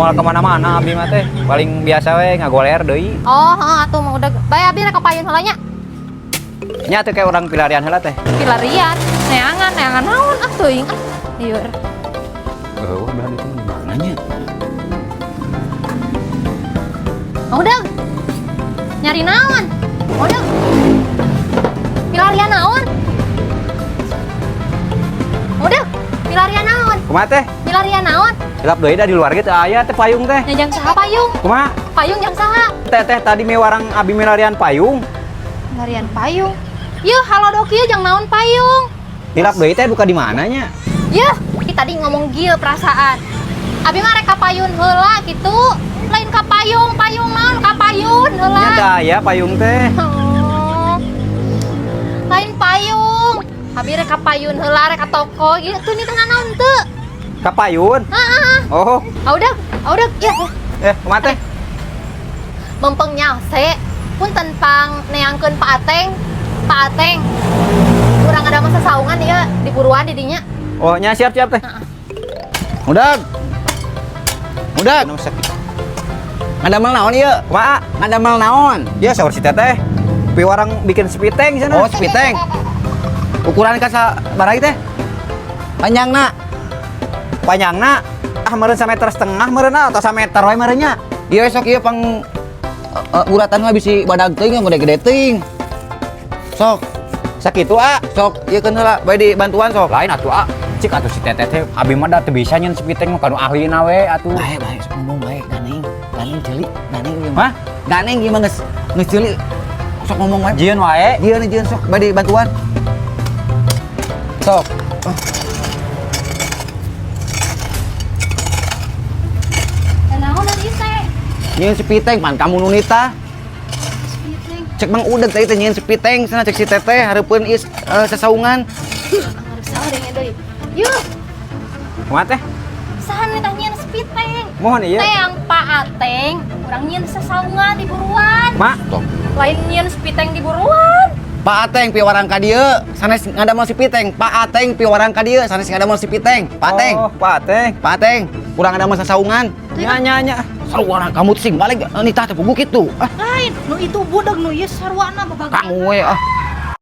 Moal kemana-mana abi mah teh. Paling biasa we ngagoler deui. Oh, heeh atuh mah udah. Bae abi rek ka payun heula nya. Nya teh kayak orang pilarian heula teh. Pilarian, neangan, neangan naon ah teuing ah. Lieur. Oh, belah itu di mana nya? Udah. Nyari naon? Udah. Pilarian naon? Udah. Pilarian naon? Kumaha teh? Pilarian naon? Hilap deui da di luar gitu aya teh payung teh. Nya jang saha payung? Kumaha? Payung jang saha? Teh teh tadi mewarang abi milarian payung. Pilarian payung. Yeuh, halodo kieu jang naon payung? Hilap deui teh duka di mana nya? Yeuh, kita tadi ngomong gieu perasaan. Abi mah rek ka payun heula gitu. Lain ka payung, payung naon ka payun heula. Nya teh aya payung teh. Oh. Lain payung. Abi rek ka payun heula rek ka toko ieu tuh ni tengah naon teu. Ka payun? Heeh. Oh. Ah udah, ah udah, ya. Kumaha teh? Mempeng nyalse punten pang neangkeun Pak Ateng. Pak Ateng. Kurang ada masa saungan ieu di buruan di dinya. Oh, nya siap-siap teh. Heeh. Udah. Udah. Anu sakit. Ngadamel naon ieu? Kumaha? Ngadamel naon? Ya saur si teteh. Piwarang bikin spiteng sana. Oh, spiteng. Ukuran ka sabarai teh? Panjangna. Panjangna ah meureun sameter setengah meureun atau sameter we meureun nya. Ieu sok ieu pang uratan mah bisi badag teuing gede-gede teuing. Sok, Sakitu ah. sok ieu keun heula bae dibantuan sok. Lain atuh ah. Cik atuh si teteh teh abi mah da teu bisa nyeun spiteng mah kanu ahlina we atuh. Bae bae sok ngomong bae ganeng, ganeng ceuli, ganeng ieu mah. Hah? Ganeng ieu mah geus geus ceuli. Sok ngomong wae. Jieun wae. Jieun jieun sok bae dibantuan. Sok. Oh. Naon dari teh? Nyieun spiteng pan kamu nu nita. Spiteng. Cek Mang Udeg tadi teh nyieun spiteng sana cek si teteh hareupeun ieu sasaungan. Harus salah deh deui. Yuh, Kumaha teh? saha nu tah nyieun spiteng? Mohon ieu. Teang Pak Ateng, urang nyieun sasaungan di buruan. Mak, Lain nyieun spiteng di buruan. Pak Ateng piwarang ka dieu sanes ngadamel spiteng. Pak Ateng piwarang ka dieu sanes ngadamel spiteng. Pak Ateng. Oh, Pak Ateng. Pak Ateng, kurang ngadamel sasaungan. Nya nya nya. Sarua kamu sing balik nitah teh puguh kitu. Ah, Lain, nu itu budak nu ieu sarwana babaga. kamu we ah.